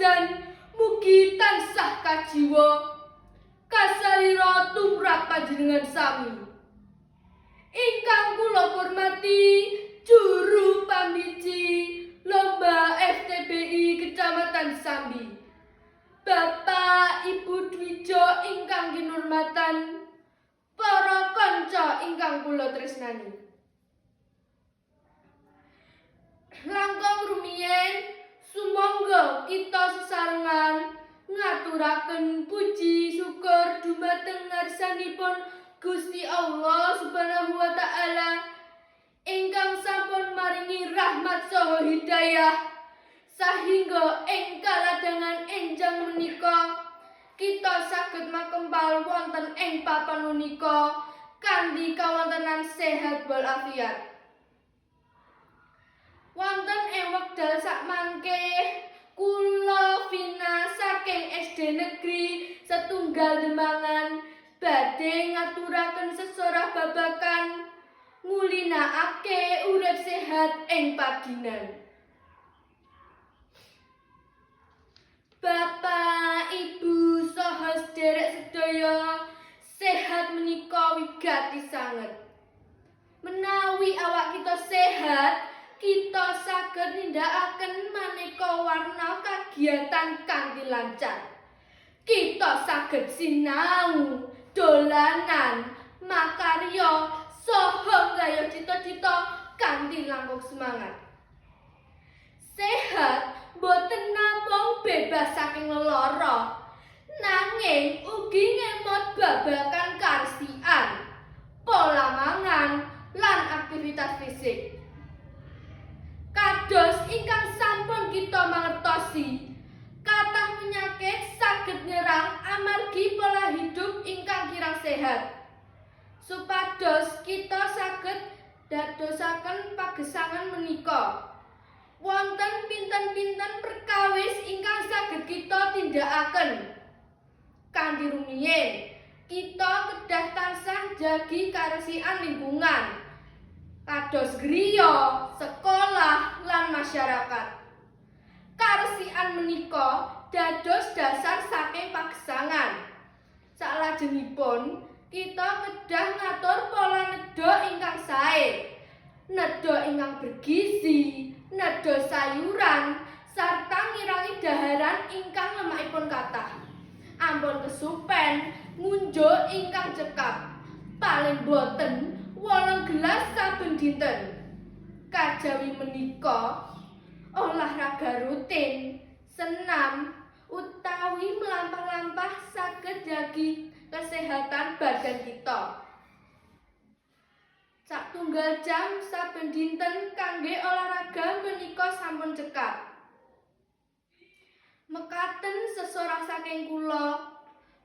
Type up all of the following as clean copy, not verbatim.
Senajan mugi tansah kajiwa kasalira tumrap panjenengan sami. Ingkang kula hormati juru pamici Lomba FTBI Kecamatan Sambi, Bapak Ibu Dwijo ingkang kinurmatan, para kanca ingkang kula tresnani. Langkung rumiyin sumangga kita sesarengan ngaturaken puji syukur dumateng ngarsanipun Gusti Allah Subhanahu wa Taala ingkang sampun maringi rahmat saha hidayah sahingga ing kaladhangan enjang menika kita saged makempal wonten ing papan menika kanthi kawontenan sehat walafiat. Wonten ing wekdal sakmangke kula Vina saking SD Negeri Setunggal Demangan badhe ngaturaken sesorah babagan ngulinakake urip sehat ing padinan. Bapak, Ibu, saha sederek sedaya, sehat menika wigati sanget. Menawi awak kita sehat, kita saged nindakaken maneka warna kagiatan kanthi lancar. Kita saged sinau, dolanan, makarya, saha nggayuh cita-cita kanthi langkung semangat. Sehat boten namung bebas saking lelara, nanging ugi ngemot babagan karesikan, pola mangan, lan aktivitas fisik. Kados ingkang sampun kita mangertosi, kathah penyakit saged nyerang amargi pola hidup ingkang kirang sehat. Supados kita saged dadosaken pagesangan menika, wonten pinten-pinten perkawis ingkang saged kita tindakaken. Kanthi rumiyin, kita kedah tansah jagi karesikan lingkungan, kados griya, sekolah, lan masyarakat. Karesikan menika dados dasar saking pagesangan. Salajengipun, kita kedah ngatur pola nedha ingkang sae, nedha ingkang bergizi, nedha sayuran, sarta ngirangi daharan ingkang lemakipun kathah. Ampun kesupen ngunjuk ingkang cekap, paling boten 8 gelas saben dinten. Kajawi menika, olahraga rutin, senam, utawi mlampah-lampah saged jagi kesehatan badan kita. Satunggal jam saben dinten kangge olahraga menika sampun cekap. Mekaten sesorah saking kula.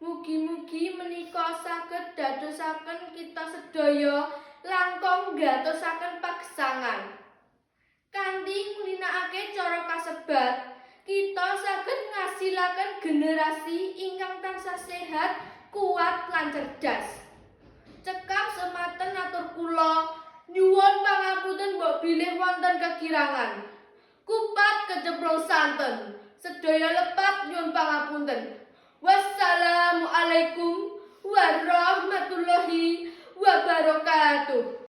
Mugi-mugi menika saged dadosaken kita sedaya langkung nggatosaken pagesangan. Kanthi nglinakake cara kasebat, kita saged ngasilaken generasi ingkang tansah sehat, kuat lan cerdas. Cekap semanten atur kula, nyuwun pangapunten mbok bilih wonten kekirangan. Kupat kecemplung santen, sedaya lepat nyuwun pangapunten. Wassalamualaikum warahmatullahi wabarakatuh.